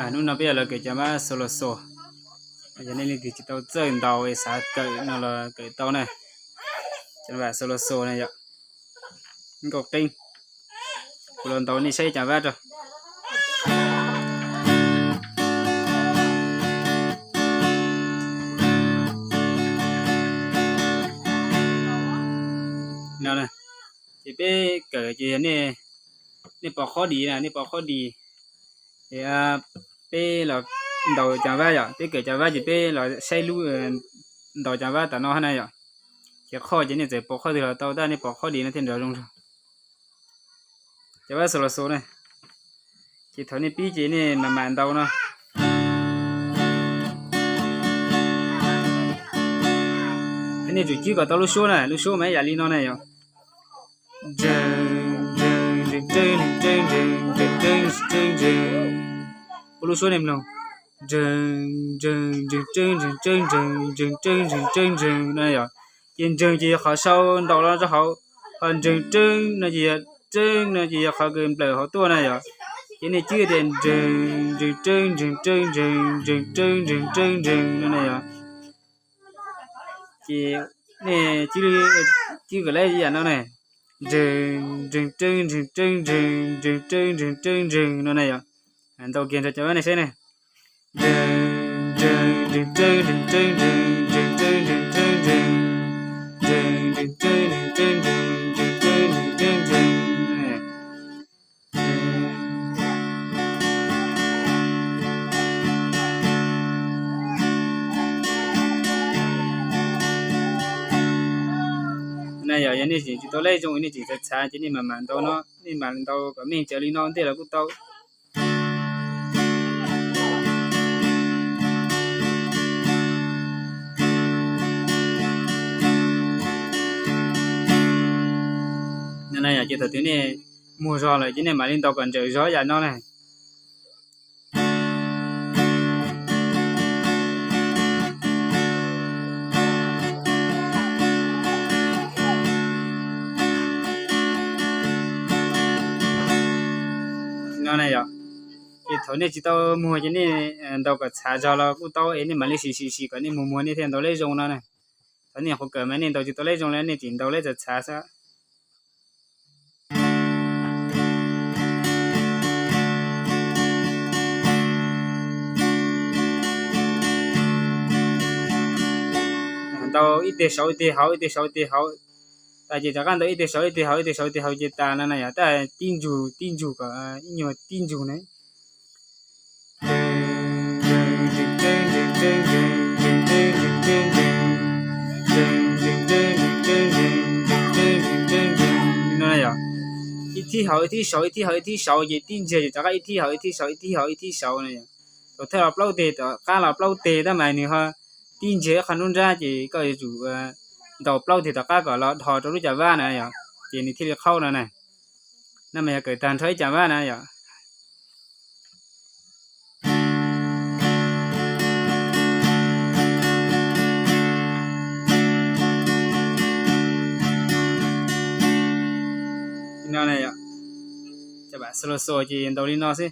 Hnub no peb yog los kawm cov vab xo los xos. Yog nej leej twg tsis tau txawj ntaus es xav kawm no los kawm tau na. Cov vab xo los xos na yom, nkauj qeeb. Kuv los ntaus nej saib cov vab rau. No, ces peb kawm ces yog nej pov qhob dis na, nej pov qhob dis. Peb los ntaus cov vab yom, peb kawm cov vab ces peb los saib lub ntaus cov vab tom no na yom. Ces qhov ces nej txawm pov qhob twg los tau tab nej pov qhob dis no thiaj nrov zoo. Cov vab xo los xos na, ces thaum nej pib ces nej mam mam ntaus no. Nej tsum cwb kom tau lub suab na, lub suab mas ib yam li no na yom. Ua lub suab nej mloog. Ntseeg, ntseeg, ntseeg, ntseeg, ntseeg, ntseeg, ntseeg, ntseeg, ntseeg, ntseeg, ntseeg no yom. Ces ntseeg ces yog qhov sau ntaus los rau hauv, ho ntseeg tseeb no ces yog, tseeb no ces yog qhov kws nplawm hauv tuaj na yom. Ces nej cwb tias ntseeg, ntseeg, tseeb, ntseeg, tseeb, ntseeg, ntseeg, tseeb, ntseeg, tseeb, ntseeg no na yom. Ces nej cwb, cwb kom lawv ib yam no ne. Ntseeg, ntseeg, tseeb, ntseeg, tseeb, ntseeg, ntseeg, tseeb, ntseeg, tseeb, ntseeg no na yom. Ntaus kiag nrog cov vab nej saib ne. Ntseeg, ntseeg, ntseeg, tseeb, ntseeg, tseeb, ntseeg, ntseeg, tseeb, ntseeg, ntseeg, tseeb, ntseeg, tseeb, ntseeg, tseeb, ntseeg, tseeb, ntseeg, tseeb, ntseeg, tseeb, ntseeg, tseeb, ntseeg. Na yom, yog nej tseem tsis tau leb zoo, nej tseem txhav txhav ces nej mam mam ntaus no, nej mam ntaus kom meej tsawv li no ntej los kuj tau. Ces thaum twg nej muag zog lawm ces nej mam li ntaus kom ntsawm zog yam no na. No na yom, ces thaum nej tsis tau muag ces nej ntaus kom txhav zog los kuj tau es nej mam li sim sim sim kom nej muag muag nej thiaj ntaus leb zoo no na. Thaum nej nyuam qhuav kawm mas nej ntaus tsis tau leb zoo li nej tseem ntaus leb txhav txhav xwb. Ntaus ib teg saud ib teg hauv, ib teg saud ib teg hauv, tas ces rov qab ntaus ib teg saud ib teg hauv, ib teg saud ib teg hauv ces tas no na yom, tab tib ntsug tib ntsug kom ib nyuag tib ntsug na. No yom, ib thib hauv ib thib saud, ib thib hauv ib thib saud ces tib ntsiag ces rov qab ib thib hauv ib thib saud, ib thib hauv ib thib saud na yom. Thaum thawj los plaub teg, tom qab los plaub teg tab mas nws ho tib ntsiag ib qho nruab nrab ces koj yuav tsum ntaus plaub teg tom qab kom los dhos rau lub cas vab na yom, ces nws thiaj li qhaub no na. No mas yog kawm tag nrho ib cas vab na yom. No na yom, cov vab xo los xos ces ntaus li no xwb.